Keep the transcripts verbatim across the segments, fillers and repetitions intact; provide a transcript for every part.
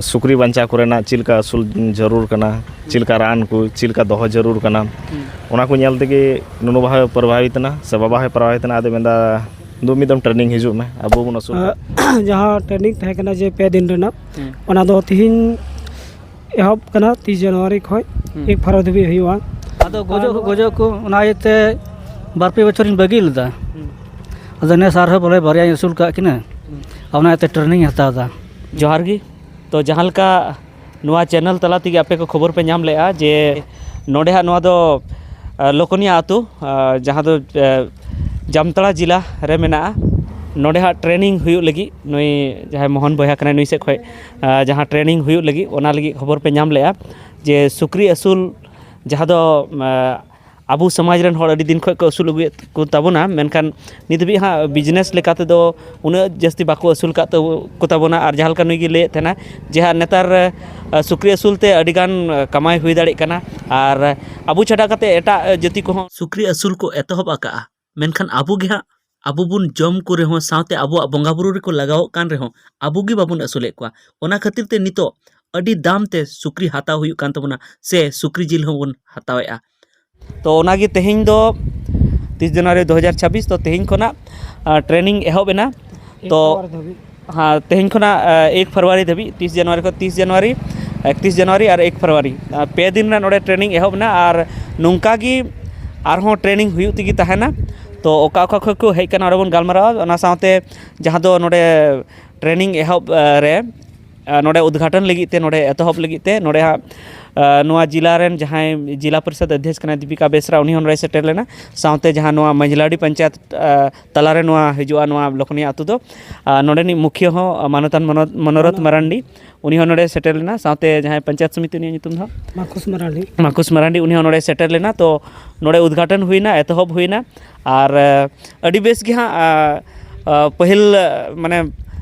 ᱥᱩᱠᱨᱤ ᱵᱟᱧᱪᱟᱣ ᱠᱚᱨᱮᱱᱟᱜ ᱪᱮᱫ ᱞᱮᱠᱟ ᱟᱹᱥᱩᱞ ᱡᱟᱹᱨᱩᱲ ᱠᱟᱱᱟ, ᱪᱮᱫ ᱞᱮᱠᱟ ᱨᱟᱱ ᱠᱚ, ᱪᱮᱫ ᱞᱮᱠᱟ ᱫᱚᱦᱚ ᱡᱟᱹᱨᱩᱲ ᱠᱟᱱᱟ, ᱦᱩᱸ᱾ ᱚᱱᱟ ᱠᱚ ᱧᱮᱞ ᱛᱮᱜᱮ ᱱᱩᱱᱩ ᱵᱟᱵᱟ ᱦᱚᱸᱭ ᱯᱨᱚᱵᱷᱟᱵᱤᱛ ᱮᱱᱟ ᱥᱮ ᱵᱟᱵᱟ ᱦᱚᱸᱭ ᱯᱨᱚᱵᱷᱟᱵᱤᱛ ᱮᱱᱟ᱾ ᱟᱫᱚ ᱢᱮᱱᱫᱟ, "ᱫᱩ ᱢᱤᱫ ᱫᱚᱢ ᱴᱨᱮᱱᱤᱝ ᱦᱤᱡᱩᱜ ᱢᱮ, ᱟᱵᱚ ᱵᱚᱱ ᱟᱹᱥᱩᱞ ᱠᱚᱣᱟ᱾" ᱟᱸ, ᱡᱟᱦᱟᱸ ᱴᱨᱮᱱᱤᱝ ᱛᱟᱦᱮᱸ ᱠᱟᱱᱟ ᱡᱮ ᱯᱮ ᱫᱤᱱ ᱨᱮᱱᱟᱜ, ᱦᱩᱸ᱾ ᱚᱱᱟ ᱫᱚ ᱛᱤᱦᱤᱧ ᱮᱦᱚᱵ ᱠᱟᱱᱟ, ᱛᱤᱥ ᱡᱟᱱᱩᱣᱟᱨᱤ ᱠᱷᱚᱱ ᱦᱩᱸ᱾ ᱮᱠ ᱯᱷᱮᱵᱽᱨᱩᱣᱟᱨᱤ ᱫᱷᱟᱹᱵᱤᱡ ᱦᱩᱭᱩᱜᱼᱟ᱾ ᱟᱫᱚ ᱜᱚᱡᱚᱜ ᱠᱚ, ᱜᱚᱡᱚᱜ ᱠᱚ, ᱚᱱᱟ ᱤᱭᱟᱹᱛᱮ ᱵᱟᱨ ᱯᱮ ᱵᱚᱪᱷᱚᱨᱤᱧ ᱵᱟᱹᱜᱤ ᱞᱮᱫᱟ᱾ ᱦᱩᱸ᱾ ᱟᱫᱚ ᱱᱮᱥ ᱟᱨᱦᱚᱸ ᱵᱚᱞᱮ ᱵᱟᱨᱭᱟᱧ ᱟᱹᱥᱩᱞ ᱠᱟᱜ ᱠᱤᱱᱟ᱾ ᱦᱩᱸ᱾ ᱟᱨ ᱚᱱᱟ ᱤᱭᱟᱹᱛᱮ ᱴᱨᱮᱱᱤᱝ ᱤᱧ ᱦᱟᱛᱟᱣ ᱮᱫᱟ᱾ ᱡᱚᱦᱟᱨ ᱜᱮ᱾ ᱛᱚ, ᱡᱟᱦᱟᱸ ᱞᱮᱠᱟ ᱱᱚᱣᱟ ᱪᱮᱱᱮᱞ ᱛᱟᱞᱟ ᱛᱮᱜᱮ ᱟᱯᱮ ᱠᱚ ᱠᱷᱚᱵᱚᱨ ᱯᱮ ᱧᱟᱢ ᱞᱮᱜᱼᱟ ᱡᱮ ᱱᱚᱰᱮ ᱦᱟᱸᱜ ᱱᱚᱣᱟ ᱫᱚ, ᱟ, ᱞᱳᱠᱳᱱᱤᱭᱟ ᱟᱹᱛᱩ, ᱟ, ᱡᱟᱦᱟᱸ ᱫᱚ, ᱟ, ᱡᱟᱢᱛᱟᱲᱟ ᱡᱮᱞᱟ ᱨᱮ ᱢᱮᱱᱟᱜᱼᱟ᱾ ᱱᱚᱰᱮ ᱦᱟᱸᱜ ᱴᱨᱮᱱᱤᱝ ᱦᱩᱭᱩᱜ ᱞᱟᱹᱜᱤᱫ, ᱱᱩᱭ ᱡᱟᱦᱟᱸᱭ ᱢᱳᱦᱚᱱ ᱵᱚᱭᱦᱟ ᱠᱟᱱᱟᱭ, ᱱᱩᱭ ᱥᱮᱫ ᱠᱷᱚᱱ, ᱟ, ᱡᱟᱦᱟᱸ ᱴᱨᱮᱱᱤᱝ ᱦᱩᱭᱩᱜ ᱞᱟᱹᱜᱤᱫ, ᱚᱱᱟ ᱞᱟᱹᱜᱤᱫ ᱠᱷᱚᱵᱚᱨ ᱯᱮ ᱧᱟᱢ ᱞᱮᱜᱼᱟ ᱡᱮ ᱥᱩᱠᱨᱤ ᱟᱹᱥᱩᱞ, ᱡᱟᱦᱟᱸ ᱫᱚ, ᱟ, ᱟᱵᱚ ᱥᱚᱢᱟᱡᱽ ᱨᱮᱱ ᱦᱚᱲ ᱟᱹᱰᱤ ᱫᱤᱱ ᱠᱷᱚᱱ ᱠᱚ ᱟᱹᱥᱩᱞ ᱟᱹᱜᱩᱭᱮᱫ ᱠᱚ ᱛᱟᱵᱚᱱᱟ, ᱢᱮᱱᱠᱷᱟᱱ ᱱᱤᱛ ᱦᱟᱹᱵᱤᱡ ᱦᱟᱸᱜ ᱵᱤᱡᱽᱱᱮᱥ ᱞᱮᱠᱟ ᱛᱮᱫᱚ ᱩᱱᱟᱹᱜ ᱡᱟᱹᱥᱛᱤ ᱵᱟᱠᱚ ᱟᱹᱥᱩᱞ ᱠᱟᱫ ᱛᱟᱵᱚ-, ᱠᱚ ᱛᱟᱵᱚᱱᱟ᱾ ᱟᱨ ᱡᱟᱦᱟᱸ ᱞᱮᱠᱟ ᱱᱩᱭ ᱜᱮ ᱞᱟᱹᱭᱮᱫ ᱛᱟᱦᱮᱱᱟ ᱡᱮ ᱦᱟᱸᱜ ᱱᱮᱛᱟᱨ, ᱟ, ᱥᱩᱠᱨᱤ ᱟᱹᱥᱩᱞ ᱛᱮ ᱟᱹᱰᱤ ᱜᱟᱱ, ᱟ, ᱠᱟᱢᱟᱭ ᱦᱩᱭ ᱫᱟᱲᱮᱭᱟᱜ ᱠᱟᱱᱟ᱾ ᱟᱨ ᱟᱵᱚ ᱪᱷᱟᱰᱟ ᱠᱟᱛᱮ ᱮᱴᱟᱜ, ᱟ, ᱡᱟᱹᱛᱤ ᱠᱚᱦᱚᱸ ᱥᱩᱠᱨᱤ ᱟᱹᱥᱩᱞ ᱠᱚ ᱮᱛᱚᱦᱚᱵ ᱟᱠᱟᱫᱼᱟ, ᱢᱮᱱᱠᱷᱟᱱ ᱟᱵᱚ ᱜᱮ ᱦᱟᱸᱜ ᱟᱵᱚ ᱵᱚᱱ ᱡᱚᱢ ᱠᱚ ᱨᱮᱦᱚᱸ, ᱥᱟᱶᱛᱮ ᱟᱵᱚᱣᱟᱜ ᱵᱚᱸᱜᱟ ᱵᱩᱨᱩ ᱨᱮᱠᱚ ᱞᱟᱜᱟᱣᱚᱜ ᱠᱟᱱ ᱨᱮᱦᱚᱸ, ᱟᱵᱚ ᱜᱮ ᱵᱟᱵᱚᱱ ᱟᱹᱥᱩᱞᱮᱫ ᱠᱚᱣᱟ᱾ ᱚᱱᱟ ᱠᱷᱟᱹᱛᱤᱨ ᱛᱮ ᱱᱤᱛᱚᱜ ᱟᱹᱰᱤ ᱫᱟᱢ ᱛᱮ ᱥᱩᱠᱨᱤ ᱦᱟᱛᱟᱣ ᱦᱩᱭᱩᱜ ᱠᱟᱱ ᱛᱟᱵᱚᱱᱟ, ᱥᱮ ᱥᱩᱠᱨᱤ ᱡᱤᱞ ᱦᱚᱸᱵᱚᱱ ᱦᱟᱛᱟᱣᱮᱫᱼᱟ᱾ ᱛᱚ, ᱚᱱᱟᱜᱮ ᱛᱮᱦᱮᱧ ᱫᱚ ᱛᱤᱥ ᱡᱟᱱᱩᱣᱟᱨᱤ ᱫᱩ ᱦᱟᱡᱟᱨ ᱪᱷᱟᱵᱵᱤᱥ, ᱛᱚ, ᱛᱮᱦᱮᱧ ᱠᱷᱚᱱᱟᱜ, ᱟ, ᱴᱨᱮᱱᱤᱝ ᱮᱦᱚᱵ ᱮᱱᱟ᱾ ᱛᱚ, ᱮᱠ ᱯᱷᱮᱵᱽᱨᱩᱣᱟᱨᱤ ᱫᱷᱟᱹᱵᱤᱡ᱾ ᱦᱮᱸ, ᱛᱮᱦᱮᱧ ᱠᱷᱚᱱᱟᱜ, ᱟ, ᱮᱠ ᱯᱷᱮᱵᱽᱨᱩᱣᱟᱨᱤ ᱫᱷᱟᱹᱵᱤᱡ, ᱛᱤᱥ ᱡᱟᱱᱩᱣᱟᱨᱤ ᱠᱷᱚᱱ ᱛᱤᱥ ᱡᱟᱱᱩᱣᱟᱨᱤ, ᱮᱠᱛᱤᱥ ᱡᱟᱱᱩᱣᱟᱨᱤ ᱟᱨ ᱮᱠ ᱯᱷᱮᱵᱽᱨᱩᱣᱟᱨᱤ, ᱟ, ᱯᱮ ᱫᱤᱱ ᱨᱮᱱᱟᱜ ᱱᱚᱰᱮ ᱴᱨᱮᱱᱤᱝ ᱮᱦᱚᱵ ᱮᱱᱟ᱾ ᱟᱨ ᱱᱚᱝᱠᱟ ᱜᱮ ᱟᱨᱦᱚᱸ ᱴᱨᱮᱱᱤᱝ ᱦᱩᱭᱩᱜ ᱛᱮᱜᱮ ᱛᱟᱦᱮᱱᱟ᱾ ᱛᱚ, ᱚᱠᱟ ᱚᱠᱟ ᱠᱷᱚᱱ ᱠᱚ ᱦᱮᱡ ᱟᱠᱟᱱᱟ, ᱚᱸᱰᱮ ᱵᱚᱱ ᱜᱟᱞᱢᱟᱨᱟᱣᱟ᱾ ᱚᱱᱟ ᱥᱟᱶᱛᱮ ᱡᱟᱦᱟᱸ ᱫᱚ ᱱᱚᱰᱮ ᱴᱨᱮᱱᱤᱝ ᱮᱦᱚᱵ, ᱟ, ᱨᱮ, ᱟ, ᱱᱚᱰᱮ ᱩᱫᱽᱜᱷᱟᱴᱚᱱ ᱞᱟᱹᱜᱤᱫ ᱛᱮ, ᱱᱚᱰᱮ ᱮᱛᱚᱦᱚᱵ ᱞᱟᱹᱜᱤᱫ ᱛᱮ, ᱱᱚᱰᱮ ᱦᱟᱸᱜ, ᱟ, ᱱᱚᱣᱟ ᱡᱮᱞᱟ ᱨᱮᱱ ᱡᱟᱦᱟᱸᱭ ᱡᱮᱞᱟ ᱯᱚᱨᱤᱥᱚᱫ ᱚᱫᱽᱫᱷᱚᱠᱥ ᱠᱟᱱᱟᱭ ᱫᱤᱯᱤᱠᱟ ᱵᱮᱥᱨᱟ, ᱩᱱᱤ ᱦᱚᱸ ᱱᱚᱰᱮ ᱥᱮᱴᱮᱨ ᱞᱮᱱᱟ᱾ ᱥᱟᱶᱛᱮ ᱡᱟᱦᱟᱸ ᱱᱚᱣᱟ ᱢᱟᱹᱡᱷᱞᱟᱰᱤ ᱯᱚᱧᱪᱟᱭᱮᱛ, ᱟ, ᱛᱟᱞᱟᱨᱮ ᱱᱚᱣᱟ ᱦᱤᱡᱩᱜᱼᱟ, ᱱᱚᱣᱟ ᱞᱚᱠᱷᱱᱤᱭᱟ ᱟᱹᱛᱩ ᱫᱚ, ᱟ, ᱱᱚᱰᱮᱱᱤᱡ ᱢᱩᱠᱷᱤᱭᱟᱹ ᱦᱚᱸ, ᱟ, ᱢᱟᱱᱚᱛᱟᱱ ᱢᱚᱱᱚ-, ᱢᱚᱱᱳᱨᱚᱛᱷ ᱢᱟᱱᱚ- ᱢᱟᱨᱟᱱᱰᱤ, ᱩᱱᱤ ᱦᱚᱸ ᱱᱚᱰᱮ ᱥᱮᱴᱮᱨ ᱞᱮᱱᱟ᱾ ᱥᱟᱶᱛᱮ ᱡᱟᱦᱟᱸᱭ ᱯᱚᱧᱪᱟᱭᱮᱛ ᱥᱚᱢᱤᱛᱤ, ᱩᱱᱤᱭᱟᱜ ᱧᱩᱛᱩᱢ ᱫᱚ ᱦᱟᱸᱜ? ᱢᱟᱠᱩᱥ ᱢᱟᱨᱟᱱᱰᱤ᱾ ᱢᱟᱠᱩᱥ ᱢᱟᱨᱟᱱᱰᱤ, ᱩᱱᱤ ᱦᱚᱸ ᱱᱚᱰᱮ ᱥᱮᱴᱮᱨ ᱞᱮᱱᱟ᱾ ᱛᱚ, ᱱᱚᱰᱮ ᱩᱫᱽᱜᱷᱟᱴᱚᱱ ᱦᱩᱭᱱᱟ, ᱮᱛᱚᱦᱚᱵ ᱦᱩᱭᱱᱟ᱾ ᱟᱨ, ᱟ, ᱟᱹᱰᱤ ᱵᱮᱥ ᱜᱮ ᱦᱟᱸᱜ, ᱟ, ᱟ, ᱯᱟᱹᱦᱤᱞ, ᱟ, ᱢᱟᱱᱮ,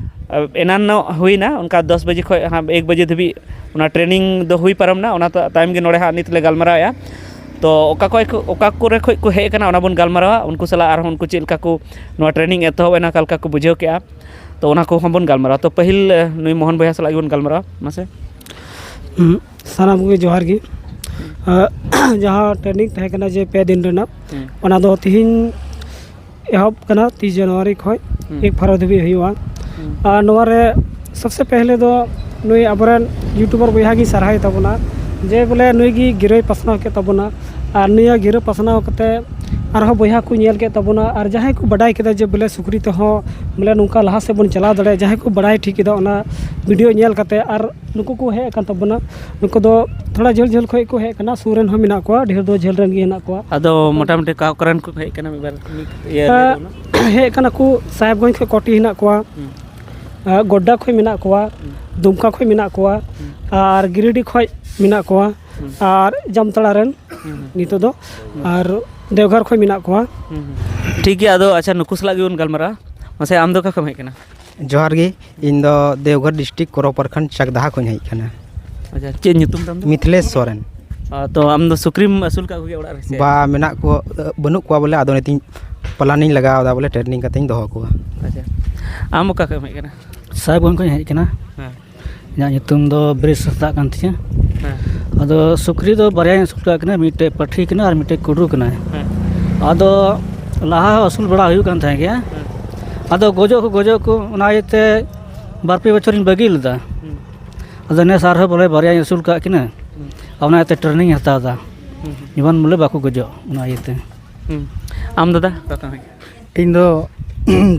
ᱟ, ᱮᱱᱟᱱᱚᱜ ᱦᱩᱭᱱᱟ, ᱚᱱᱠᱟ ᱫᱚᱥ ᱵᱟᱡᱮ ᱠᱷᱚᱱ ᱦᱟᱸᱜ ᱮᱠ ᱵᱟᱡᱮ ᱫᱷᱟᱹᱵᱤᱡ ᱚᱱᱟ ᱴᱨᱮᱱᱤᱝ ᱫᱚ ᱦᱩᱭ ᱯᱟᱨᱚᱢᱱᱟ᱾ ᱚᱱᱟ ᱛᱟ-, ᱛᱟᱭᱚᱢ ᱜᱮ ᱱᱚᱰᱮ ᱦᱟᱸᱜ ᱱᱤᱛ ᱞᱮ ᱜᱟᱞᱢᱟᱨᱟᱣᱮᱫᱼᱟ᱾ ᱛᱚ, ᱚᱠᱟ ᱠᱷᱚᱡ ᱠᱚ, ᱚᱠᱟ ᱠᱚᱨᱮ ᱠᱷᱚᱡ ᱠᱚ ᱦᱮᱡ ᱟᱠᱟᱱᱟ, ᱚᱱᱟ ᱵᱚᱱ ᱜᱟᱞᱢᱟᱨᱟᱣᱟ᱾ ᱩᱱᱠᱩ ᱥᱟᱞᱟᱜ ᱟᱨᱦᱚᱸ ᱩᱱᱠᱩ ᱪᱮᱫ ᱞᱮᱠᱟ ᱠᱚ ᱱᱚᱣᱟ ᱴᱨᱮᱱᱤᱝ ᱮᱛᱚᱦᱚᱵ ᱮᱱᱟ, ᱚᱠᱟ ᱞᱮᱠᱟ ᱠᱚ ᱵᱩᱡᱷᱟᱹᱣ ᱠᱮᱜᱼᱟ᱾ ᱛᱚ ᱚᱱᱟ ᱠᱚᱦᱚᱸ ᱵᱚᱱ ᱜᱟᱞᱢᱟᱨᱟᱣᱟ᱾ ᱛᱚ ᱯᱟᱹᱦᱤᱞ ᱱᱩᱭ ᱢᱳᱦᱚᱱ ᱵᱚᱭᱦᱟ ᱥᱟᱞᱟᱜ ᱜᱮᱵᱚᱱ ᱜᱟᱞᱢᱟᱨᱟᱣᱟ ᱢᱟᱥᱮ᱾ ᱦᱩᱸ, ᱥᱟᱱᱟᱢ ᱠᱚᱜᱮ ᱡᱚᱦᱟᱨ ᱜᱮ᱾ ᱟᱸ, ᱡᱟᱦᱟᱸ training ᱛᱟᱦᱮᱸ ᱠᱟᱱᱟ ᱡᱮ ᱯᱮ ᱫᱤᱱ ᱨᱮᱱᱟᱜ, ᱦᱩᱸ᱾ ᱚᱱᱟ ᱫᱚ ᱛᱤᱦᱤᱧ ᱮᱦᱚᱵ ᱠᱟᱱᱟ, ᱛᱤᱥ ᱡᱟᱱᱩᱣᱟᱨᱤ ᱠᱷᱚᱱ ᱦᱩᱸ᱾ ᱮᱠ ᱯᱷᱮᱵᱽᱨᱩᱣᱟᱨᱤ ᱫᱷᱟᱹᱵᱤᱡ ᱦᱩᱭᱩᱜᱼᱟ᱾ ᱦᱩᱸ᱾ ᱟᱨ ᱱᱚᱣᱟ ᱨᱮ ᱥᱚᱵᱥᱮ ᱯᱮᱦᱞᱮ ᱫᱚ ᱱᱩᱭ ᱟᱵᱚᱨᱮᱱ YouTuber ᱵᱚᱭᱦᱟ ᱜᱮ ᱥᱟᱨᱦᱟᱣ ᱛᱟᱵᱚᱱᱟ, ᱡᱮ ᱵᱚᱞᱮ ᱱᱩᱭ ᱜᱮ ᱜᱤᱨᱟᱹᱭ ᱯᱟᱥᱱᱟᱣ ᱠᱮᱫ ᱛᱟᱵᱚᱱᱟ᱾ ᱟᱨ ᱱᱤᱭᱟᱹ ᱜᱤᱨᱟᱹ ᱯᱟᱥᱱᱟᱣ ᱠᱟᱛᱮ ᱟᱨᱦᱚᱸ ᱵᱚᱭᱦᱟ ᱠᱚ ᱧᱮᱞ ᱠᱮᱫ ᱛᱟᱵᱚᱱᱟ, ᱟᱨ ᱡᱟᱦᱟᱸᱭ ᱠᱚ ᱵᱟᱰᱟᱭ ᱠᱮᱫᱟ ᱡᱮ ᱵᱚᱞᱮ ᱥᱩᱠᱨᱤ ᱛᱮᱦᱚᱸ ᱵᱚᱞᱮ ᱱᱚᱝᱠᱟ ᱞᱟᱦᱟ ᱥᱮᱫ ᱵᱚᱱ ᱪᱟᱞᱟᱣ ᱫᱟᱲᱮᱭᱟᱜᱼᱟ, ᱡᱟᱦᱟᱸᱭ ᱠᱚ ᱵᱟᱰᱟᱭ ᱴᱷᱤᱠ ᱠᱮᱫᱟ ᱚᱱᱟ video ᱧᱮᱞ ᱠᱟᱛᱮ, ᱟᱨ ᱱᱩᱠᱩ ᱠᱚ ᱦᱮᱡ ᱟᱠᱟᱱ ᱛᱟᱵᱚᱱᱟ᱾ ᱱᱩᱠᱩ ᱫᱚ ᱛᱷᱚᱲᱟ ᱡᱷᱟᱹᱞ ᱡᱷᱟᱹᱞ ᱠᱷᱚᱱ ᱠᱚ ᱦᱮᱡ ᱟᱠᱟᱱᱟ, ᱥᱩᱨ ᱨᱮᱱ ᱦᱚᱸ ᱢᱮᱱᱟᱜ ᱠᱚᱣᱟ, ᱰᱷᱮᱨ ᱫᱚ ᱡᱷᱟᱹᱞ ᱨᱮᱱ ᱜᱮ ᱦᱮᱱᱟᱜ ᱠᱚᱣᱟ᱾ ᱟᱫᱚ ᱢᱚᱴᱟᱢᱩᱴᱤ ᱚᱠᱟ ᱠᱚᱨᱮᱱ ᱠᱚ ᱦᱮᱡ ᱟᱠᱟᱱᱟ ᱢᱤᱫ ᱵᱟᱨ ᱢᱤᱫ ᱤᱭᱟᱹ ᱞᱟᱹᱭ ᱛᱟᱵᱚᱱᱟ? ᱦᱮᱡ ᱟᱠᱟᱱᱟ ᱠᱚ, ᱥᱟᱦᱮᱵᱽᱜᱚᱸᱡᱽ ᱠᱷᱚᱱ ᱠᱚᱴᱤ ᱦᱮᱱᱟᱜ ᱠᱚᱣᱟ, ᱦᱩᱸ᱾ ᱟᱨ ᱜᱳᱰᱰᱟ ᱠᱷᱚᱱ ᱢᱮᱱᱟᱜ ᱠᱚᱣᱟ, ᱦᱩᱸ᱾ ᱫᱩᱢᱠᱟ ᱠᱷᱚᱱ ᱢᱮᱱᱟᱜ ᱠᱚᱣᱟ, ᱦᱩᱸ᱾ ᱟᱨ ᱜᱤᱨᱤᱰᱤ ᱠᱷᱚᱱ ᱢᱮᱱᱟᱜ ᱠᱚᱣᱟ, ᱦᱩᱸ᱾ ᱟᱨ ᱡᱟᱢᱛᱟᱲᱟ ᱨᱮᱱ ᱦᱩᱸ, ᱦᱩᱸ᱾ ᱱᱤᱛᱚᱜ ᱫᱚ, ᱦᱩᱸ᱾ ᱟᱨ ᱫᱮᱣᱜᱷᱚᱨ ᱠᱷᱚᱱ ᱢᱮᱱᱟᱜ ᱠᱚᱣᱟ᱾ ᱦᱩᱸ, ᱦᱩᱸ᱾ ᱴᱷᱤᱠ ᱜᱮᱭᱟ, ᱟᱫᱚ ᱟᱪᱪᱷᱟ, ᱱᱩᱠᱩ ᱥᱟᱞᱟᱜ ᱜᱮᱵᱚᱱ ᱜᱟᱞᱢᱟᱨᱟᱜᱼᱟ᱾ ᱢᱟᱥᱮ, ᱟᱢ ᱫᱚ ᱚᱠᱟ ᱠᱷᱚᱱ ᱮᱢ ᱦᱮᱡ ᱟᱠᱟᱱᱟ? ᱡᱚᱦᱟᱨ ᱜᱮ, ᱤᱧ ᱫᱚ ᱫᱮᱣᱜᱷᱚᱨ district ᱠᱚᱨᱚ ᱯᱨᱚᱠᱷᱚᱸᱰ ᱪᱟᱠᱫᱟᱦᱟ ᱠᱷᱚᱱ ᱤᱧ ᱦᱮᱡ ᱟᱠᱟᱱᱟ᱾ ᱟᱪᱪᱷᱟ, ᱪᱮᱫ ᱧᱩᱛᱩᱢ ᱛᱟᱢ ᱫᱚ? ᱢᱤᱛᱷᱤᱞᱮᱥ ᱥᱚᱨᱮᱱ᱾ ᱟᱨ ᱛᱚ ᱟᱢ ᱫᱚ ᱥᱩᱠᱨᱤᱢ ᱟᱹᱥᱩᱞ ᱠᱟᱜ ᱠᱚᱜᱮᱭᱟ ᱚᱲᱟᱜ ᱨᱮ ᱥᱮ? ᱵᱟ, ᱢᱮᱱᱟᱜ ᱠᱚ, ᱵᱟᱹᱱᱩᱜ ᱠᱚᱣᱟ ᱵᱚᱞᱮ, ᱟᱫᱚ ᱱᱤᱛᱚᱜ plan ᱤᱧ ᱞᱟᱜᱟᱣ ᱮᱫᱟ ᱵᱚᱞᱮ, training ᱠᱟᱛᱮᱧ ᱫᱚᱦᱚ ᱠᱚᱣᱟ᱾ ᱟᱪᱪᱷᱟ, ᱟᱢ ᱚᱠᱟ ᱠᱷᱚᱱ ᱮᱢ ᱦᱮᱡ ᱟᱠᱟᱱᱟ? ᱥᱟᱦᱮᱵᱽᱜᱚᱸᱡᱽ ᱠᱷᱚᱱ ᱤᱧ ᱦᱮᱡ ᱟᱠᱟᱱᱟ᱾ ᱦᱮᱸ᱾ ᱤᱧᱟᱹᱜ ᱧᱩᱛᱩᱢ ᱫᱚ ᱵᱤᱨᱮᱥ ᱦᱟᱸᱥᱫᱟᱜ ᱠᱟᱱ ᱛᱤᱧᱟᱹ᱾ ᱦᱮᱸ᱾ ᱟᱫᱚ ᱥᱩᱠᱨᱤ ᱫᱚ ᱵᱟᱨᱭᱟᱧ ᱟᱹᱥᱩᱞ ᱠᱟᱜ ᱠᱤᱱᱟ, ᱢᱤᱫᱴᱮᱡ ᱯᱟᱹᱴᱷᱤ ᱠᱟᱱᱟ ᱟᱨ ᱢᱤᱫᱴᱮᱡ ᱠᱩᱰᱨᱩ ᱠᱟᱱᱟᱭ᱾ ᱦᱮᱸ᱾ ᱟᱫᱚ ᱞᱟᱦᱟ ᱦᱚᱸ ᱟᱹᱥᱩᱞ ᱵᱟᱲᱟ ᱦᱩᱭᱩᱜ ᱠᱟᱱ ᱛᱟᱦᱮᱸ ᱜᱮᱭᱟ᱾ ᱦᱮᱸ᱾ ᱟᱫᱚ ᱜᱚᱡᱚᱜ ᱠᱚ, ᱜᱚᱡᱚᱜ ᱠᱚ, ᱚᱱᱟ ᱤᱭᱟᱹᱛᱮ ᱵᱟᱨ ᱯᱮ ᱵᱚᱪᱷᱚᱨᱤᱧ ᱵᱟᱹᱜᱤ ᱞᱮᱫᱟ᱾ ᱦᱩᱸ᱾ ᱟᱫᱚ ᱱᱮᱥ ᱟᱨᱦᱚᱸ ᱵᱚᱞᱮ ᱵᱟᱨᱭᱟᱧ ᱟᱹᱥᱩᱞ ᱠᱟᱜ ᱠᱤᱱᱟ᱾ ᱦᱩᱸ᱾ ᱟᱨ ᱚᱱᱟ ᱤᱭᱟᱹᱛᱮ training ᱤᱧ ᱦᱟᱛᱟᱣ ᱮᱫᱟ᱾ ᱦᱩᱸ, ᱦᱩᱸ᱾ ᱡᱮᱢᱚᱱ ᱵᱚᱞᱮ ᱵᱟᱠᱚ ᱜᱚᱡᱚᱜ, ᱚᱱᱟ ᱤᱭᱟᱹᱛᱮ᱾ ᱦᱩᱸ᱾ ᱟᱢ ᱫᱟᱫᱟ, ᱚᱠᱟ ᱠᱷᱚᱱ ᱦᱮᱡ? ᱤᱧ ᱫᱚ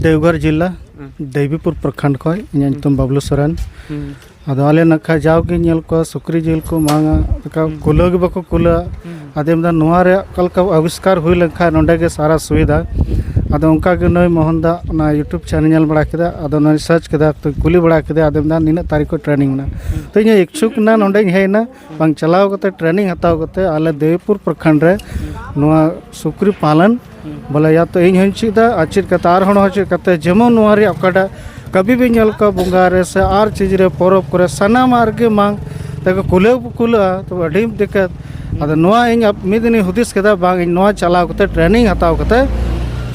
ᱫᱮᱣᱜᱷᱚᱨ ᱡᱮᱞᱟ, ᱦᱩᱸ᱾ ᱫᱮᱵᱤᱯᱩᱨ ᱯᱨᱚᱠᱷᱚᱸᱰ ᱠᱷᱚᱱ᱾ ᱤᱧᱟᱹᱜ ᱦᱩᱸ᱾ ᱧᱩᱛᱩᱢ ᱵᱟᱵᱞᱩ ᱥᱚᱨᱮᱱ᱾ ᱦᱩᱸ᱾ ᱟᱫᱚ ᱟᱞᱮ ᱱᱟᱠᱷᱟ ᱡᱟᱣᱜᱮ ᱧᱮᱞ ᱠᱚᱣᱟ ᱥᱩᱠᱨᱤ ᱡᱤᱞ ᱠᱚ ᱢᱟᱝᱟ, ᱚᱱᱠᱟ ᱦᱩᱸ᱾ ᱠᱩᱞᱟᱹᱣ ᱜᱮ ᱵᱟᱠᱚ ᱠᱩᱞᱟᱹᱣᱟ᱾ ᱦᱩᱸ᱾ ᱟᱫᱚ ᱢᱮᱱᱫᱟ ᱱᱚᱣᱟ ᱨᱮᱭᱟᱜ ᱚᱠᱟ ᱞᱮᱠᱟ ᱟᱵᱤᱥᱠᱟᱨ ᱦᱩᱭ ᱞᱮᱱᱠᱷᱟᱱ ᱱᱚᱸᱰᱮ ᱜᱮ ᱥᱟᱨᱟ ᱥᱩᱵᱤᱫᱷᱟ᱾ ᱦᱩᱸ᱾ ᱟᱫᱚ ᱚᱱᱠᱟ ᱜᱮ ᱱᱩᱭ ᱢᱳᱦᱚᱱ ᱫᱟ ᱚᱱᱟ YouTube channel ᱧᱮᱞ ᱵᱟᱲᱟ ᱠᱮᱫᱟ, ᱟᱫᱚ ᱱᱩᱭ search ᱠᱮᱫᱟ, ᱛᱚ ᱠᱩᱞᱤ ᱵᱟᱲᱟ ᱠᱮᱫᱮᱭᱟ, ᱟᱫᱚ ᱢᱮᱱᱫᱟ ᱱᱤᱱᱟᱹᱜ ᱛᱟᱹᱨᱤᱠᱷ ᱠᱷᱚᱱ training ᱢᱮᱱᱟᱜᱼᱟ᱾ ᱦᱩᱸ᱾ ᱛᱚ ᱤᱧ ᱦᱚᱸ ᱤᱪᱪᱷᱩᱠ ᱮᱱᱟ, ᱱᱚᱸᱰᱮᱧ ᱦᱮᱡ ᱮᱱᱟ, ᱦᱩᱸ᱾ ᱵᱟᱝ ᱪᱟᱞᱟᱣ ᱠᱟᱛᱮ training ᱦᱟᱛᱟᱣ ᱠᱟᱛᱮ ᱟᱞᱮ ᱫᱮᱵᱤᱯᱩᱨ ᱯᱨᱚᱠᱷᱚᱸᱰ ᱨᱮ ᱦᱩᱸ᱾ ᱱᱚᱣᱟ ᱥᱩᱠᱨᱤ ᱯᱟᱞᱚᱱ ᱦᱩᱸ᱾ ᱵᱚᱞᱮ ᱭᱟ ᱛᱚ ᱤᱧ ᱦᱚᱸᱧ ᱪᱮᱫ ᱮᱫᱟ, ᱟᱨ ᱪᱮᱫ ᱠᱟᱛᱮ ᱟᱨ ᱦᱚᱲ ᱦᱚᱸ ᱪᱮᱫ ᱠᱟᱛᱮ, ᱡᱮᱢᱚᱱ ᱱᱚᱣᱟ ᱨᱮᱭᱟᱜ ᱚᱠᱟᱴᱟᱜ ᱠᱟᱹᱢᱤ ᱵᱤᱱ ᱧᱮᱞ ᱠᱚᱣᱟ ᱵᱚᱸᱜᱟ ᱨᱮ ᱥᱮ ᱟᱨ ᱪᱤᱡᱽ ᱨᱮ, ᱯᱚᱨᱚᱵᱽ ᱠᱚᱨᱮ, ᱥᱟᱱᱟᱢᱟᱜ ᱨᱮᱜᱮ ᱢᱟᱝ ᱛᱮᱠᱚ ᱠᱩᱞᱟᱹᱣ ᱠᱚ ᱠᱩᱞᱟᱹᱜᱼᱟ, ᱛᱚᱵᱮ ᱟᱹᱰᱤ ᱫᱤᱠᱠᱟᱛ᱾ ᱦᱩᱸ᱾ ᱟᱫᱚ ᱱᱚᱣᱟ ᱤᱧ ᱟᱯ-, ᱢᱤᱫ ᱫᱤᱱᱤᱧ ᱦᱩᱫᱤᱥ ᱠᱮᱫᱟ, ᱵᱟᱝ, ᱤᱧ ᱱᱚᱣᱟ ᱪᱟᱞᱟᱣ ᱠᱟᱛᱮ training ᱦᱟᱛᱟᱣ ᱠᱟᱛᱮ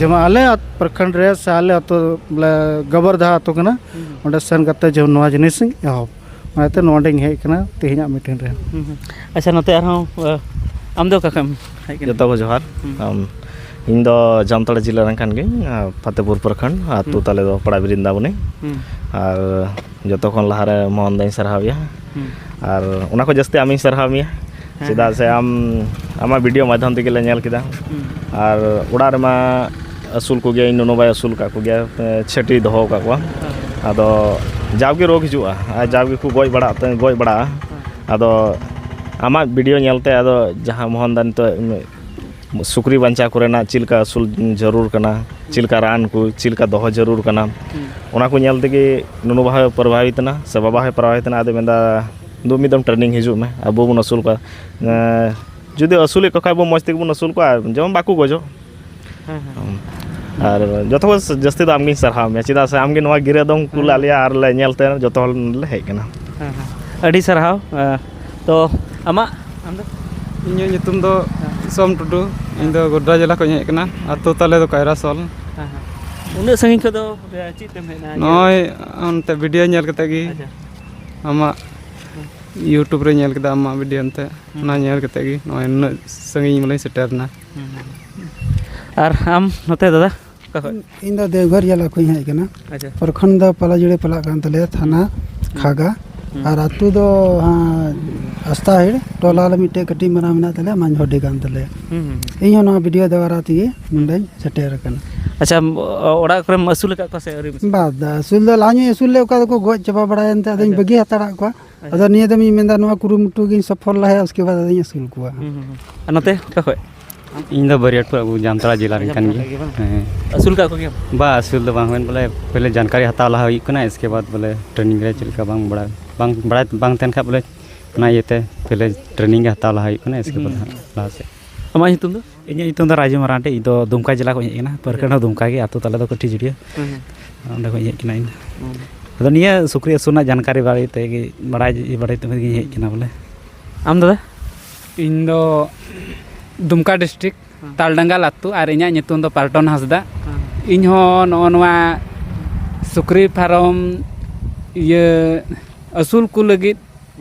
ᱡᱮᱢᱚᱱ ᱟᱞᱮ ᱟᱛ-, ᱯᱨᱚᱠᱷᱚᱸᱰ ᱨᱮ ᱥᱮ ᱟᱞᱮ ᱟᱛᱳ ᱵᱚᱞᱮ ᱜᱚᱵᱚᱨᱫᱟ ᱟᱛᱳ ᱠᱟᱱᱟ, ᱦᱩᱸ᱾ ᱚᱸᱰᱮ ᱥᱮᱱ ᱠᱟᱛᱮ ᱡᱮᱢᱚᱱ ᱱᱚᱣᱟ ᱡᱤᱱᱤᱥ ᱤᱧ ᱮᱦᱚᱵ, ᱚᱱᱟᱛᱮ ᱱᱚᱰᱮᱧ ᱦᱮᱡ ᱠᱟᱱᱟ ᱛᱮᱦᱮᱧᱟᱜ ᱢᱤᱴᱤᱝ ᱨᱮ᱾ ᱦᱩᱸ, ᱦᱩᱸ᱾ ᱟᱪᱪᱷᱟ, ᱱᱚᱛᱮ ᱟᱨᱦᱚᱸ, ᱟᱢ ᱫᱚ ᱚᱠᱟ ᱠᱷᱚᱱ ᱮᱢ ᱦᱮᱡ ᱠᱟᱱᱟ? ᱡᱚᱛᱚ ᱠᱚ ᱡᱚᱦᱟᱨ᱾ ᱦᱩᱸ᱾ ᱟᱢ, ᱤᱧ ᱫᱚ ᱡᱟᱢᱛᱟᱲᱟ ᱡᱮᱞᱟ ᱨᱮᱱ ᱠᱟᱱ ᱜᱤᱭᱟᱹᱧ, ᱟᱨ ᱯᱷᱟᱛᱮᱯᱩᱨ ᱯᱨᱚᱠᱷᱚᱸᱰ, ᱟᱛᱳ ᱦᱩᱸ᱾ ᱛᱟᱞᱮ ᱫᱚ ᱯᱟᱲᱟ ᱵᱤᱨᱤᱱᱫᱟᱵᱚᱱᱤ᱾ ᱦᱩᱸ᱾ ᱟᱨ ᱡᱚᱛᱚ ᱠᱷᱚᱱ ᱞᱟᱦᱟᱨᱮ ᱢᱳᱦᱚᱱ ᱫᱟᱧ ᱥᱟᱨᱦᱟᱣᱮᱭᱟ᱾ ᱦᱩᱸ᱾ ᱟᱨ ᱚᱱᱟ ᱠᱷᱚᱱ ᱡᱟᱹᱥᱛᱤ ᱟᱢᱤᱧ ᱥᱟᱨᱦᱟᱣ ᱢᱮᱭᱟ, ᱦᱮᱸ, ᱪᱮᱫᱟᱜ ᱦᱮᱸ᱾ ᱥᱮ ᱟᱢ, ᱟᱢᱟᱜ ᱵᱷᱤᱰᱤᱭᱳ ᱢᱟᱫᱽᱫᱷᱚᱢ ᱛᱮᱜᱮ ᱞᱮ ᱧᱮᱞ ᱠᱮᱫᱟ᱾ ᱦᱩᱸ᱾ ᱟᱨ ᱚᱲᱟᱜ ᱨᱮᱢᱟ ᱟᱹᱥᱩᱞ ᱠᱚᱜᱮᱭᱟ, ᱤᱧ ᱱᱩᱱᱩ ᱵᱟᱭ ᱟᱹᱥᱩᱞ ᱟᱠᱟᱫ ᱠᱚᱜᱮᱭᱟ, ᱮ, ᱪᱷᱟᱹᱴᱤ ᱫᱚᱦᱚ ᱟᱠᱟᱫ ᱠᱚᱣᱟ᱾ ᱦᱮᱸ᱾ ᱟᱫᱚ ᱡᱟᱣᱜᱮ ᱨᱳᱜᱽ ᱦᱤᱡᱩᱜᱼᱟ, ᱟᱨ ᱡᱟᱣᱜᱮ ᱠᱚ ᱜᱚᱡ ᱵᱟᱲᱟᱜ ᱛᱮ, ᱜᱚᱡ ᱵᱟᱲᱟᱜᱼᱟ᱾ ᱦᱮᱸ᱾ ᱟᱫᱚ ᱟᱢᱟᱜ ᱵᱷᱤᱰᱤᱭᱳ ᱧᱮᱞᱛᱮ ᱟᱫᱚ ᱡᱟᱦᱟᱸ ᱢᱳᱦᱚᱱ ᱫᱟ ᱱᱤᱛᱚᱜ ᱥᱩᱠᱨᱤ ᱵᱟᱧᱪᱟᱣ ᱠᱚᱨᱮᱱᱟᱜ ᱪᱮᱫ ᱞᱮᱠᱟ ᱟᱹᱥᱩᱞ ᱡᱟᱹᱨᱩᱲ ᱠᱟᱱᱟ, ᱪᱮᱫ ᱞᱮᱠᱟ ᱨᱟᱱ ᱠᱚ, ᱪᱮᱫ ᱞᱮᱠᱟ ᱫᱚᱦᱚ ᱡᱟᱹᱨᱩᱲ ᱠᱟᱱᱟ, ᱦᱩᱸ᱾ ᱚᱱᱟ ᱠᱚ ᱧᱮᱞ ᱛᱮᱜᱮ ᱱᱩᱱᱩ ᱵᱟᱵᱟ ᱦᱚᱸᱭ ᱯᱨᱚᱵᱷᱟᱵᱤᱛ ᱮᱱᱟ ᱥᱮ ᱵᱟᱵᱟ ᱦᱚᱸᱭ ᱯᱨᱚᱵᱷᱟᱵᱤᱛ ᱮᱱᱟ᱾ ᱟᱫᱚ ᱢᱮᱱᱫᱟ, "ᱫᱩ ᱢᱤᱫ ᱫᱚᱢ ᱴᱨᱮᱱᱤᱝ ᱦᱤᱡᱩᱜ ᱢᱮ, ᱟᱵᱚ ᱵᱚᱱ ᱟᱹᱥᱩᱞ ᱠᱚᱣᱟ᱾ ᱮᱸ, ᱡᱩᱫᱤ ᱟᱹᱥᱩᱞᱮᱫ ᱠᱚ ᱠᱷᱟᱡ ᱵᱚᱱ, ᱢᱚᱡᱽ ᱛᱮᱜᱮ ᱵᱚᱱ ᱟᱹᱥᱩᱞ ᱠᱚᱣᱟ, ᱡᱮᱢᱚᱱ ᱵᱟᱠᱚ ᱜᱚᱡᱚᱜ᱾" ᱦᱮᱸ, ᱦᱮᱸ᱾ ᱟᱨ ᱡᱚᱛᱚ ᱠᱷᱚᱱ ᱡᱟᱹᱥᱛᱤ ᱫᱚ ᱟᱢᱜᱤᱧ ᱥᱟᱨᱦᱟᱣ ᱢᱮᱭᱟ, ᱪᱮᱫᱟᱜ ᱥᱮ ᱟᱢᱜᱮ ᱱᱚᱣᱟ ᱜᱤᱨᱟᱹ ᱫᱚᱢ ᱠᱩᱞ ᱟᱫ ᱦᱮᱸ᱾ ᱞᱮᱭᱟ ᱟᱨ ᱞᱮ ᱧᱮᱞ ᱛᱮ ᱡᱚᱛᱚ ᱦᱚᱲ ᱞᱮ ᱦᱮᱡ ᱠᱟᱱᱟ᱾ ᱦᱮᱸ, ᱦᱮᱸ᱾ ᱟᱹᱰᱤ ᱥᱟᱨᱦᱟᱣ᱾ ᱮᱸ, ᱛᱚ, ᱟᱢᱟᱜ, ᱟᱢ ᱫᱚ? ᱤᱧᱟᱹᱜ ᱧᱩᱛᱩᱢ ᱫᱚ ᱦᱮᱸ᱾ ᱥᱳᱢ ᱴᱩᱰᱩ᱾ ᱤᱧ ᱫᱚ ᱜᱚᱰᱰᱟ ᱡᱮᱞᱟ ᱠᱷᱚᱱ ᱤᱧ ᱦᱮᱡ ᱟᱠᱟᱱᱟ᱾ ᱟᱹᱛᱩ ᱛᱟᱞᱮ ᱫᱚ ᱠᱟᱭᱨᱟᱥᱳᱞ᱾ ᱦᱮᱸ, ᱦᱮᱸ᱾ ᱩᱱᱟᱹᱜ ᱥᱟᱺᱜᱤᱧ ᱠᱷᱚᱱ ᱫᱚ, ᱮ, ᱪᱮᱫ ᱛᱮᱢ ᱦᱮᱡ ᱮᱱᱟ? ᱱᱚᱜᱼᱚᱭ ᱚᱱᱛᱮ ᱵᱷᱤᱰᱤᱭᱳ ᱧᱮᱞ ᱠᱟᱛᱮ ᱜᱮ, ᱟᱪᱪᱷᱟ᱾ ᱟᱢᱟᱜ ᱦᱮᱸ᱾ YouTube ᱨᱮ ᱧᱮᱞ ᱠᱮᱫᱟ, ᱟᱢᱟᱜ ᱵᱷᱤᱰᱤᱭᱳ ᱚᱱᱛᱮ᱾ ᱦᱮᱸ᱾ ᱚᱱᱟ ᱧᱮᱞ ᱠᱟᱛᱮ ᱜᱮ ᱱᱚᱜᱼᱚᱭ ᱱᱩᱱᱟᱹᱜ ᱥᱟᱺᱜᱤᱧ ᱵᱚᱞᱮᱧ ᱥᱮᱴᱮᱨ ᱮᱱᱟ᱾ ᱦᱮᱸ, ᱦᱮᱸ᱾ ᱟᱨ ᱟᱢ ᱱᱚᱛᱮ ᱫᱟᱫᱟ, ᱚᱠᱟ ᱠᱷᱚᱡ? ᱤᱧ ᱫᱚ ᱫᱮᱣᱜᱷᱚᱨ ᱡᱮᱞᱟ ᱠᱷᱚᱱ ᱤᱧ ᱦᱮᱡ ᱟᱠᱟᱱᱟ᱾ ᱟᱪᱪᱷᱟ᱾ ᱯᱨᱚᱠᱷᱚᱸᱰ ᱫᱚ ᱯᱟᱞᱟᱡᱩᱲᱤ ᱯᱟᱲᱟᱜ ᱠᱟᱱ ᱛᱟᱞᱮᱭᱟ, ᱛᱷᱟᱱᱟ ᱦᱩᱸ᱾ ᱠᱷᱟᱜᱟ᱾ ᱦᱩᱸ᱾ ᱟᱨ ᱟᱹᱛᱩ ᱫᱚ, ᱦᱟᱸ, ᱟᱥᱛᱟᱦᱤᱲ, ᱴᱚᱞᱟ ᱦᱩᱸ᱾ ᱨᱮ ᱢᱤᱫᱴᱮᱡ ᱠᱟᱹᱴᱤᱡ ᱢᱟᱨᱟᱝ ᱢᱮᱱᱟᱜ ᱛᱟᱞᱮᱭᱟ, ᱢᱟᱹᱡᱷᱤ ᱦᱚᱰᱤ ᱠᱟᱱ ᱛᱟᱞᱮᱭᱟ᱾ ᱦᱩᱸ, ᱦᱩᱸ᱾ ᱤᱧ ᱦᱚᱸ ᱱᱚᱣᱟ ᱵᱷᱤᱰᱤᱭᱳ ᱫᱣᱟᱨᱟ ᱛᱮᱜᱮ ᱱᱚᱰᱮᱧ ᱥᱮᱴᱮᱨ ᱟᱠᱟᱱᱟ᱾ ᱟᱪᱪᱷᱟ, ᱟᱢ, ᱚ-, ᱚᱲᱟᱜ ᱠᱚᱨᱮᱢ ᱟᱹᱥᱩᱞ ᱟᱠᱟᱫ ᱠᱚᱣᱟ ᱥᱮ ᱟᱹᱣᱨᱤᱢ ᱟᱹᱥᱩᱞ? ᱵᱟᱫ ᱟᱹᱥᱩᱞ ᱫᱚ ᱞᱟᱦᱟ ᱧᱚᱜ ᱟᱹᱥᱩᱞ ᱞᱮᱫ, ᱚᱠᱟ ᱫᱚᱠᱚ ᱜᱚᱡ ᱪᱟᱵᱟ ᱵᱟᱲᱟᱭᱮᱱ ᱛᱮ ᱟᱫᱚᱧ ᱟᱪᱪᱷᱟ᱾ ᱵᱟᱹᱜᱤ ᱦᱟᱛᱟᱲᱟᱜ ᱠᱚᱣᱟ᱾ ᱟᱪᱪᱷᱟ᱾ ᱟᱫᱚ ᱱᱤᱭᱟᱹ ᱫᱚᱢ ᱤᱧ ᱢᱮᱱᱫᱟ, ᱱᱚᱣᱟ ᱠᱩᱨᱩᱢᱩᱴᱩ ᱜᱤᱧ ᱥᱚᱯᱷᱚᱞ ᱞᱟᱦᱟᱭᱟ, ᱩᱥᱠᱮ ᱵᱟᱫ ᱟᱫᱚᱧ ᱟᱹᱥᱩᱞ ᱠᱚᱣᱟ᱾ ᱦᱩᱸ, ᱦᱩᱸ, ᱦᱩᱸ᱾ ᱟᱨ ᱱᱚᱛᱮ ᱚᱠᱟ ᱠᱷᱚᱡ? ᱤᱧ ᱫᱚ ᱵᱟᱹᱨᱭᱟᱹᱴᱯᱩᱨ, ᱟᱵᱚ ᱡᱟᱢᱛᱟᱲᱟ ᱡᱮᱞᱟ ᱨᱮᱱ ᱠᱟᱱ ᱡᱟᱢᱛᱟᱲᱟ ᱜᱮᱭᱟᱹᱧ᱾ ᱜᱮ ᱵᱟᱝ? ᱦᱮᱸ᱾ ᱟᱹᱥᱩᱞ ᱠᱟᱜ ᱠᱚᱜᱮᱭᱟᱢ? ᱵᱟ, ᱟᱹᱥᱩᱞ ᱫᱚ ᱵᱟᱝ ᱦᱩᱭᱮᱱ, ᱵᱚᱞᱮ, ᱯᱮᱦᱞᱮ ᱡᱟᱱᱠᱟᱨᱤ ᱦᱟᱛᱟᱣ ᱞᱟᱦᱟ ᱦᱩᱭᱩᱜ ᱠᱟᱱᱟ, ᱤᱥᱠᱮ ᱵᱟᱫ, ᱵᱚᱞᱮ, ᱴᱨᱮᱱᱤᱝ ᱨᱮ ᱪᱮᱫ ᱞᱮᱠᱟ ᱵᱟᱝ ᱵᱟᱲᱟᱭ, ᱵᱟᱝ ᱵᱟᱲᱟᱭ, ᱵᱟᱝ ᱛᱟᱦᱮᱱ ᱠᱷᱟᱡ, ᱵᱚᱞᱮ, ᱚᱱᱟ ᱤᱭᱟᱹᱛᱮ ᱯᱮᱦᱞᱮ ᱴᱨᱮᱱᱤᱝ ᱜᱮ ᱦᱟᱛᱟᱣ ᱞᱟᱦᱟ ᱦᱩᱭᱩᱜ ᱠᱟᱱᱟ, ᱤᱥᱠᱮ ᱵᱟᱫ ᱦᱩᱸ᱾ ᱦᱟᱸᱜ ᱞᱟᱦᱟ ᱥᱮᱫ᱾ ᱟᱢᱟᱜ ᱧᱩᱛᱩᱢ ᱫᱚ? ᱤᱧᱟᱹᱜ ᱧᱩᱛᱩᱢ ᱫᱚ ᱨᱟᱡᱩ ᱢᱟᱨᱟᱱᱰᱤ, ᱤᱧ ᱫᱚ ᱫᱩᱢᱠᱟ ᱡᱮᱞᱟ ᱠᱷᱚᱱ ᱤᱧ ᱦᱮᱡ ᱠᱟᱱᱟ, ᱯᱟᱹᱨᱠᱷᱟᱹᱲ ᱦᱚᱸ ᱫᱩᱢᱠᱟ ᱜᱮ, ᱟᱹᱛᱩ ᱛᱟᱞᱮ ᱫᱚ ᱠᱟᱹᱴᱷᱤᱡ ᱡᱩᱲᱤᱭᱟᱹ᱾ ᱦᱩᱸ, ᱦᱩᱸ᱾ ᱚᱸᱰᱮ ᱠᱷᱚᱱ ᱤᱧ ᱦᱮᱡ ᱠᱟᱱᱟ ᱤᱧ ᱫᱚ᱾ ᱦᱩᱸ᱾ ᱟᱫᱚ ᱱᱤᱭᱟᱹ ᱥᱩᱠᱨᱤ ᱟᱹᱥᱩᱞ ᱨᱮᱱᱟᱜ ᱡᱟᱱᱠᱟᱨᱤ ᱵᱟᱨᱮ ᱛᱮᱜᱮ ᱵᱟᱲᱟᱭ, ᱵᱟᱲᱟᱭ ᱛᱮᱜᱮᱧ ᱦᱮᱡ ᱠᱟᱱᱟ ᱵᱚᱞᱮ᱾ ᱟᱢ ᱫᱟᱫᱟ? ᱤᱧ ᱫᱚ ᱫᱩᱢᱠᱟ ᱰᱤᱥᱴᱨᱤᱠᱴ᱾ ᱛᱟᱞᱰᱟᱝᱜᱟᱞ ᱟᱹᱛᱩ, ᱟᱨ ᱤᱧᱟᱹᱜ ᱧᱩᱛᱩᱢ ᱫᱚ ᱯᱟᱞᱴᱚᱱ ᱦᱟᱸᱥᱫᱟ᱾ ᱤᱧ ᱦᱚᱸ ᱱᱚᱜᱼᱚ ᱱᱚᱣᱟ ᱥᱩᱠᱨᱤ ᱯᱷᱟᱨᱚᱢ ᱤᱭᱟᱹ ᱟᱹᱥᱩᱞ ᱠᱚ ᱞᱟᱹᱜᱤᱫ,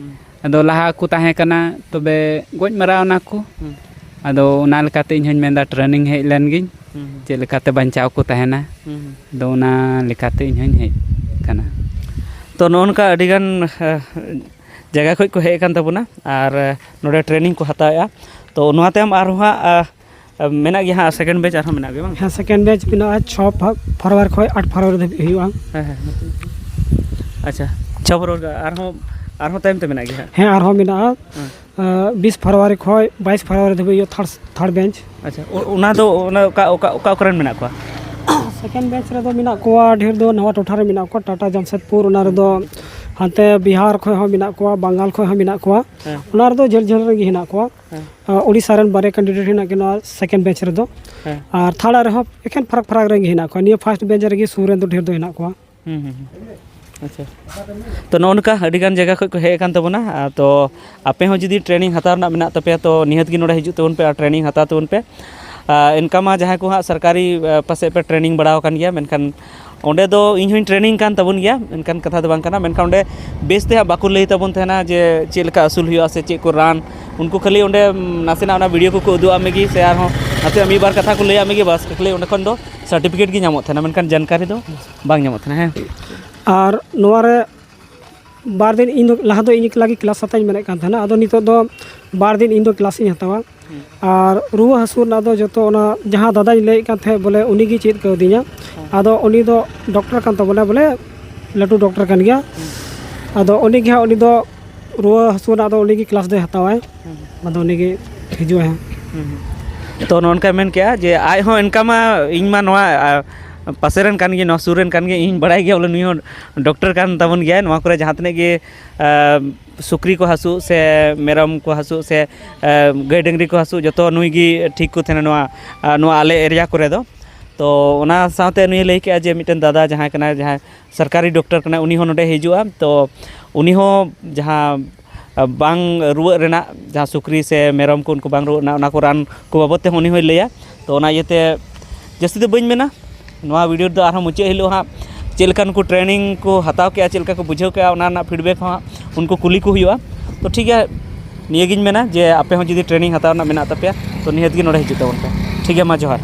ᱟᱫᱚ ᱞᱟᱦᱟ ᱠᱚ ᱛᱟᱦᱮᱸ ᱠᱟᱱᱟ, ᱛᱚᱵᱮ ᱜᱚᱡ ᱢᱟᱨᱟᱣ ᱮᱱᱟ ᱠᱚ᱾ ᱟᱫᱚ ᱚᱱᱟ ᱞᱮᱠᱟᱛᱮ ᱤᱧ ᱦᱚᱸᱧ ᱢᱮᱱᱫᱟ, ᱴᱨᱮᱱᱤᱝ ᱦᱮᱡ ᱞᱮᱱ ᱜᱤᱧ, ᱪᱮᱫ ᱞᱮᱠᱟᱛᱮ ᱵᱟᱧᱪᱟᱣ ᱠᱚ ᱛᱟᱦᱮᱱᱟ᱾ ᱟᱫᱚ ᱚᱱᱟ ᱞᱮᱠᱟᱛᱮ ᱤᱧ ᱦᱚᱸᱧ ᱦᱮᱡ ᱠᱟᱱᱟ᱾ ᱛᱚ, ᱱᱚᱜᱼᱚ ᱱᱚᱝᱠᱟ ᱟᱹᱰᱤᱜᱟᱱ ᱡᱟᱭᱜᱟ ᱠᱷᱚᱱ ᱠᱚ ᱦᱮᱡ ᱟᱠᱟᱱ ᱛᱟᱵᱚᱱᱟ ᱟᱨ ᱱᱚᱰᱮ ᱴᱨᱮᱱᱤᱝ ᱠᱚ ᱦᱟᱛᱟᱣᱮᱫᱼᱟ᱾ ᱛᱚ, ᱱᱚᱣᱟ ᱛᱟᱭᱚᱢ ᱟᱨᱦᱚᱸ ᱦᱟᱸᱜ ᱢᱮᱱᱟᱜ ᱜᱮᱭᱟ ᱦᱟᱸᱜ, ᱥᱮᱠᱮᱱᱰ ᱵᱮᱪ ᱟᱨᱦᱚᱸ ᱢᱮᱱᱟᱜ ᱜᱮᱭᱟ ᱵᱟᱝ? ᱦᱮᱸ, ᱥᱮᱠᱮᱱᱰ ᱵᱮᱪ ᱢᱮᱱᱟᱜᱼᱟ, ᱪᱷᱚ ᱯᱷᱮᱵᱽᱨᱩᱣᱟᱨᱤ ᱠᱷᱚᱱ ᱟᱴ ᱯᱷᱮᱵᱽᱨᱩᱣᱟᱨᱤ ᱫᱷᱟᱹᱵᱤᱡ ᱦᱩᱭᱩᱜᱼᱟ᱾ ᱦᱮᱸ ᱦᱮᱸ᱾ ᱟᱪᱪᱷᱟ, ᱪᱷᱚ ᱯᱷᱮᱵᱽᱨᱩᱣᱟᱨᱤ ᱟᱨᱦᱚᱸ, ᱟᱨᱦᱚᱸ ᱛᱟᱭᱚᱢ ᱛᱮ ᱢᱮᱱᱟᱜ ᱜᱮᱭᱟ ᱦᱟᱸᱜ? ᱦᱮᱸ, ᱟᱨᱦᱚᱸ ᱢᱮᱱᱟᱜᱼᱟ᱾ ᱵᱤᱥ ᱯᱷᱮᱵᱽᱨᱩᱣᱟᱨᱤ ᱠᱷᱚᱱ ᱵᱟᱭᱤᱥ ᱯᱷᱮᱵᱽᱨᱩᱣᱟᱨᱤ ᱫᱷᱟᱹᱵᱤᱡ ᱦᱩᱭᱩᱜᱼᱟ, ᱛᱷᱟᱨᱰ ᱛᱷᱟᱨᱰ ᱵᱮᱪ᱾ ᱟᱪᱪᱷᱟ, ᱚ- ᱚᱱᱟ ᱫᱚ ᱚᱱᱟ ᱚᱠᱟ ᱚᱠᱟ ᱚᱠᱟ ᱠᱚᱨᱮᱱ ᱢᱮᱱᱟᱜ ᱠᱚᱣᱟ? ᱥᱮᱠᱮᱱᱰ ᱵᱮᱪ ᱨᱮᱫᱚ ᱢᱮᱱᱟᱜ ᱠᱚᱣᱟ ᱰᱷᱮᱨ ᱫᱚ ᱱᱟᱣᱟ ᱴᱚᱴᱷᱟ ᱨᱮ ᱢᱮᱱᱟᱜ ᱠᱚᱣᱟ, ᱴᱟᱴᱟ ᱡᱟᱢᱥᱮᱫᱽᱯᱩᱨ, ᱚᱱᱟ ᱨᱮᱫᱚ ᱦᱟᱱᱛᱮ ᱵᱤᱦᱟᱨ ᱠᱷᱚᱱ ᱦᱚᱸ ᱢᱮᱱᱟᱜ ᱠᱚᱣᱟ, ᱵᱟᱝᱜᱟᱞ ᱠᱷᱚᱱ ᱦᱚᱸ ᱢᱮᱱᱟᱜ ᱠᱚᱣᱟ᱾ ᱦᱮᱸ᱾ ᱚᱱᱟ ᱨᱮᱫᱚ ᱡᱷᱟᱹᱞ ᱡᱷᱟᱹᱞ ᱨᱮᱱ ᱜᱮ ᱦᱮᱱᱟᱜ ᱠᱚᱣᱟ᱾ ᱦᱮᱸ᱾ ᱟᱨ ᱳᱰᱤᱥᱟ ᱨᱮᱱ ᱵᱟᱨᱭᱟ ᱠᱮᱱᱰᱤᱰᱮᱴ ᱦᱮᱱᱟᱜ ᱠᱤᱱᱟ ᱱᱚᱣᱟ ᱥᱮᱠᱮᱱᱰ ᱵᱮᱪ ᱨᱮᱫᱚ᱾ ᱦᱮᱸ᱾ ᱟᱨ ᱛᱷᱟᱨᱰ ᱨᱮᱦᱚᱸ ᱮᱠᱷᱮᱱ ᱯᱷᱟᱨᱟᱠ ᱯᱷᱟᱨᱟᱠ ᱨᱮᱱ ᱜᱮ ᱦᱮᱱᱟᱜ ᱠᱚᱣᱟ᱾ ᱱᱤᱭᱟᱹ ᱯᱷᱟᱥᱴ ᱵᱮᱪ ᱨᱮᱜᱮ ᱥᱩᱨ ᱨᱮᱱ ᱫᱚ ᱰᱷᱮᱨ ᱫᱚ ᱦᱮᱱᱟᱜ ᱠᱚᱣᱟ᱾ ᱦᱩᱸ, ᱦᱩᱸ, ᱦᱩᱸ᱾ ᱟᱪᱪᱷᱟ᱾ ᱛᱚ, ᱱᱚᱜᱼᱚ ᱱᱚᱝᱠᱟ ᱟᱹᱰᱤ ᱜᱟᱱ ᱡᱟᱭᱜᱟ ᱠᱷᱚᱱ ᱠᱚ ᱦᱮᱡ ᱟᱠᱟᱱ ᱛᱟᱵᱚᱱᱟ᱾ ᱟᱨ ᱛᱚ, ᱟᱯᱮ ᱦᱚᱸ ᱡᱩᱫᱤ ᱴᱨᱮᱱᱤᱝ ᱦᱟᱛᱟᱣ ᱨᱮᱱᱟᱜ ᱢᱮᱱᱟᱜ ᱛᱟᱯᱮᱭᱟ, ᱛᱚ ᱱᱤᱦᱟᱹᱛ ᱜᱮ ᱱᱚᱰᱮ ᱦᱤᱡᱩᱜ ᱛᱟᱵᱚᱱ ᱯᱮ ᱟᱨ ᱴᱨᱮᱱᱤᱝ ᱦᱟᱛᱟᱣ ᱛᱟᱵᱚᱱ ᱯᱮ᱾ ᱟᱨ ᱤᱱᱠᱟ ᱢᱟ ᱡᱟᱦᱟᱸᱭ ᱠᱚ ᱦᱟᱸᱜ ᱥᱚᱨᱠᱟᱨᱤ, ᱟ, ᱯᱟᱥᱮᱡ ᱯᱮ ᱴᱨᱮᱱᱤᱝ ᱵᱟᱲᱟᱣ ᱟᱠᱟᱱ ᱜᱮᱭᱟ, ᱢᱮᱱᱠᱷᱟᱱ ᱚᱸᱰᱮ ᱫᱚ ᱤᱧ ᱦᱚᱸᱧ ᱴᱨᱮᱱᱤᱝ ᱠᱟᱱ ᱛᱟᱵᱚᱱ ᱜᱮᱭᱟ, ᱢᱮᱱᱠᱷᱟᱱ ᱠᱟᱛᱷᱟ ᱫᱚ ᱵᱟᱝ ᱠᱟᱱᱟ᱾ ᱢᱮᱱᱠᱷᱟᱱ ᱚᱸᱰᱮ ᱵᱮᱥ ᱛᱮ ᱦᱟᱸᱜ ᱵᱟᱠᱚ ᱞᱟᱹᱭ ᱛᱟᱵᱚᱱ ᱛᱟᱦᱮᱱᱟ ᱡᱮ ᱪᱮᱫ ᱞᱮᱠᱟ ᱟᱹᱥᱩᱞ ᱦᱩᱭᱩᱜᱼᱟ ᱥᱮ ᱪᱮᱫ ᱠᱚ ᱨᱟᱱ᱾ ᱩᱱᱠᱩ ᱠᱷᱟᱹᱞᱤ ᱚᱸᱰᱮ, ᱩᱢ, ᱱᱟᱥᱮᱱᱟᱜ ᱚᱱᱟ ᱵᱷᱤᱰᱤᱭᱳ ᱠᱚᱠᱚ ᱩᱫᱩᱜ ᱟᱫ ᱢᱮᱜᱮ, ᱥᱮ ᱟᱨᱦᱚᱸ ᱱᱟᱥᱮᱱᱟᱜ ᱢᱤᱫ ᱵᱟᱨ ᱠᱟᱛᱷᱟ ᱠᱚ ᱞᱟᱹᱭ ᱟᱫ ᱢᱮᱜᱮ, ᱵᱟᱥ, ᱠᱷᱟᱹᱞᱤ ᱚᱸᱰᱮ ᱠᱷᱚᱱ ᱫᱚ ᱥᱟᱨᱴᱤᱯᱷᱤᱠᱮᱴ ᱜᱮ ᱧᱟᱢᱚᱜ ᱛᱟᱦᱮᱱᱟ, ᱢᱮᱱᱠᱷᱟᱱ ᱡᱟᱱᱠᱟᱨᱤ ᱫᱚ ᱵᱟᱝ ᱧᱟᱢᱚᱜ ᱛᱟᱦᱮᱱᱟ᱾ ᱦᱮᱸ᱾ ᱟᱨ ᱱᱚᱣᱟ ᱨᱮ ᱵᱟᱨ ᱫᱤᱱ, ᱤᱧ ᱫᱚ ᱞᱟᱦᱟ ᱫᱚ ᱤᱧ ᱮᱠᱞᱟ ᱜᱮ ᱠᱞᱟᱥ ᱦᱟᱛᱟᱣ ᱤᱧ ᱢᱮᱱᱮᱫ ᱠᱟᱱ ᱛᱟᱦᱮᱱᱟ᱾ ᱟᱫᱚ ᱱᱤᱛᱚᱜ ᱫᱚ ᱵᱟᱨ ᱫᱤᱱ ᱤᱧ ᱫᱚ ᱠᱞᱟᱥ ᱤᱧ ᱦᱟᱛᱟᱣᱟ᱾ ᱟᱨ ᱨᱩᱣᱟᱹ ᱦᱟᱹᱥᱩ ᱨᱮᱱᱟᱜ ᱫᱚ ᱡᱚᱛᱚ ᱚᱱᱟ ᱡᱟᱦᱟᱸ ᱫᱟᱫᱟᱧ ᱞᱟᱹᱭᱮᱫ ᱠᱟᱱ ᱛᱟᱦᱮᱸᱫ, ᱵᱚᱞᱮ, ᱩᱱᱤ ᱜᱮ ᱪᱮᱫ ᱠᱟᱣᱫᱤᱧᱟ᱾ ᱟᱫᱚ ᱩᱱᱤ ᱫᱚ ᱰᱚᱠᱴᱚᱨ ᱠᱟᱱ ᱛᱟᱵᱚᱱᱟ, ᱵᱚᱞᱮ, ᱞᱟᱹᱴᱩ ᱰᱚᱠᱴᱚᱨ ᱠᱟᱱ ᱜᱮᱭᱟ᱾ ᱟᱫᱚ ᱩᱱᱤ ᱜᱮ ᱦᱟᱸᱜ, ᱩᱱᱤ ᱫᱚ ᱨᱩᱣᱟᱹ ᱦᱟᱹᱥᱩ ᱨᱮᱱᱟᱜ ᱫᱚ ᱩᱱᱤ ᱜᱮ ᱠᱞᱟᱥ ᱫᱚᱭ ᱦᱟᱛᱟᱣᱟᱭ᱾ ᱟᱫᱚ ᱩᱱᱤ ᱜᱮ ᱦᱤᱡᱩᱜᱼᱟᱭ ᱦᱟᱸᱜ᱾ ᱛᱚ, ᱱᱚᱜᱼᱚ ᱱᱚᱝᱠᱟᱭ ᱢᱮᱱ ᱠᱮᱜᱼᱟ ᱡᱮ ᱟᱡ ᱦᱚᱸ ᱤᱱᱠᱟ ᱢᱟ, ᱤᱧ ᱢᱟ ᱱᱚᱣᱟ, ᱟ, ᱯᱟᱥᱮ ᱨᱮᱱ ᱠᱟᱱ ᱜᱮ, ᱱᱚᱣᱟ ᱥᱩᱨ ᱨᱮᱱ ᱠᱟᱱ ᱜᱮ, ᱤᱧ ᱵᱟᱲᱟᱭ ᱜᱮᱭᱟ ᱵᱚᱞᱮ ᱱᱩᱭ ᱦᱚᱸ ᱰᱚᱠᱴᱚᱨ ᱠᱟᱱ ᱛᱟᱵᱚᱱ ᱜᱮᱭᱟᱭ᱾ ᱱᱚᱣᱟ ᱠᱚᱨᱮ ᱡᱟᱦᱟᱸ ᱛᱤᱱᱟᱹᱜ ᱜᱮ, ᱟ, ᱥᱩᱠᱨᱤ ᱠᱚ ᱦᱟᱹᱥᱩ ᱥᱮ ᱢᱮᱨᱚᱢ ᱠᱚ ᱦᱟᱹᱥᱩ ᱥᱮ, ᱟ, ᱜᱟᱹᱭ ᱰᱟᱹᱝᱨᱤ ᱠᱚ ᱦᱟᱹᱥᱩ, ᱡᱚᱛᱚ ᱱᱩᱭ ᱜᱮ ᱴᱷᱤᱠ ᱠᱚ ᱛᱟᱦᱮᱱᱟ ᱱᱚᱣᱟ, ᱟ, ᱱᱚᱣᱟ ᱟᱞᱮ ᱮᱨᱤᱭᱟ ᱠᱚᱨᱮ ᱫᱚ᱾ ᱛᱚ, ᱚᱱᱟ ᱥᱟᱶᱛᱮ ᱱᱩᱭᱮ ᱞᱟᱹᱭ ᱠᱮᱜᱼᱟ ᱡᱮ ᱢᱤᱫᱴᱮᱱ ᱫᱟᱫᱟ ᱡᱟᱦᱟᱸᱭ ᱠᱟᱱᱟᱭ, ᱡᱟᱦᱟᱸᱭ ᱥᱚᱨᱠᱟᱨᱤ ᱰᱚᱠᱴᱚᱨ ᱠᱟᱱᱟᱭ, ᱩᱱᱤ ᱦᱚᱸ ᱱᱚᱰᱮ ᱦᱤᱡᱩᱜᱼᱟ᱾ ᱛᱚ, ᱩᱱᱤ ᱦᱚᱸ ᱡᱟᱦᱟᱸ ᱵᱟᱝ ᱨᱩᱣᱟᱹᱜ ᱨᱮᱱᱟᱜ, ᱡᱟᱦᱟᱸ ᱥᱩᱠᱨᱤ ᱥᱮ ᱢᱮᱨᱚᱢ ᱠᱚ ᱩᱱᱠᱩ ᱵᱟᱝ ᱨᱩᱣᱟᱹᱜ ᱨᱮᱱᱟᱜ, ᱚᱱᱟ ᱠᱚ ᱨᱟᱱ ᱠᱚ ᱵᱟᱵᱚᱫ ᱛᱮᱦᱚᱸ ᱩᱱᱤ ᱦᱚᱸᱭ ᱞᱟᱹᱭᱟ᱾ ᱛᱚ ᱚᱱᱟ ᱤᱭᱟᱹᱛᱮ ᱡᱟᱹᱥᱛᱤ ᱫᱚ ᱵᱟᱹᱧ ᱢᱮᱱᱟ, ᱱᱚᱣᱟ ᱵᱷᱤᱰᱤᱭᱳ ᱨᱮᱫᱚ ᱟᱨᱦᱚᱸ ᱢᱩᱪᱟᱹᱫ ᱦᱤᱞᱳᱜ ᱦᱟᱸᱜ ᱪᱮᱫ ᱞᱮᱠᱟ ᱱᱩᱠᱩ ᱴᱨᱮᱱᱤᱝ ᱠᱚ ᱦᱟᱛᱟᱣ ᱠᱮᱜᱼᱟ, ᱪᱮᱫ ᱞᱮᱠᱟ ᱠᱚ ᱵᱩᱡᱷᱟᱹᱣ ᱠᱮᱜᱼᱟ, ᱚᱱᱟ ᱨᱮᱱᱟᱜ ᱯᱷᱤᱰᱵᱮᱠ ᱦᱚᱸ ᱦᱟᱸᱜ ᱩᱱᱠᱩ ᱠᱩᱞᱤ ᱠᱚ ᱦᱩᱭᱩᱜᱼᱟ᱾ ᱛᱚ ᱴᱷᱤᱠ ᱜᱮᱭᱟ, ᱱᱤᱭᱟᱹᱜᱤᱧ ᱢᱮᱱᱟ ᱡᱮ ᱟᱯᱮ ᱦᱚᱸ ᱡᱩᱫᱤ ᱴᱨᱮᱱᱤᱝ ᱦᱟᱛᱟᱣ ᱨᱮᱱᱟᱜ ᱢᱮᱱᱟᱜ ᱛᱟᱯᱮᱭᱟ, ᱛᱚ ᱱᱤᱦᱟᱹᱛ ᱜᱮ ᱱᱚᱰᱮ ᱦᱤᱡᱩᱜ ᱛᱟᱵᱚᱱ ᱯᱮ᱾ ᱴᱷᱤᱠ ᱜᱮᱭᱟ, ᱢᱟ ᱡᱚᱦᱟᱨ᱾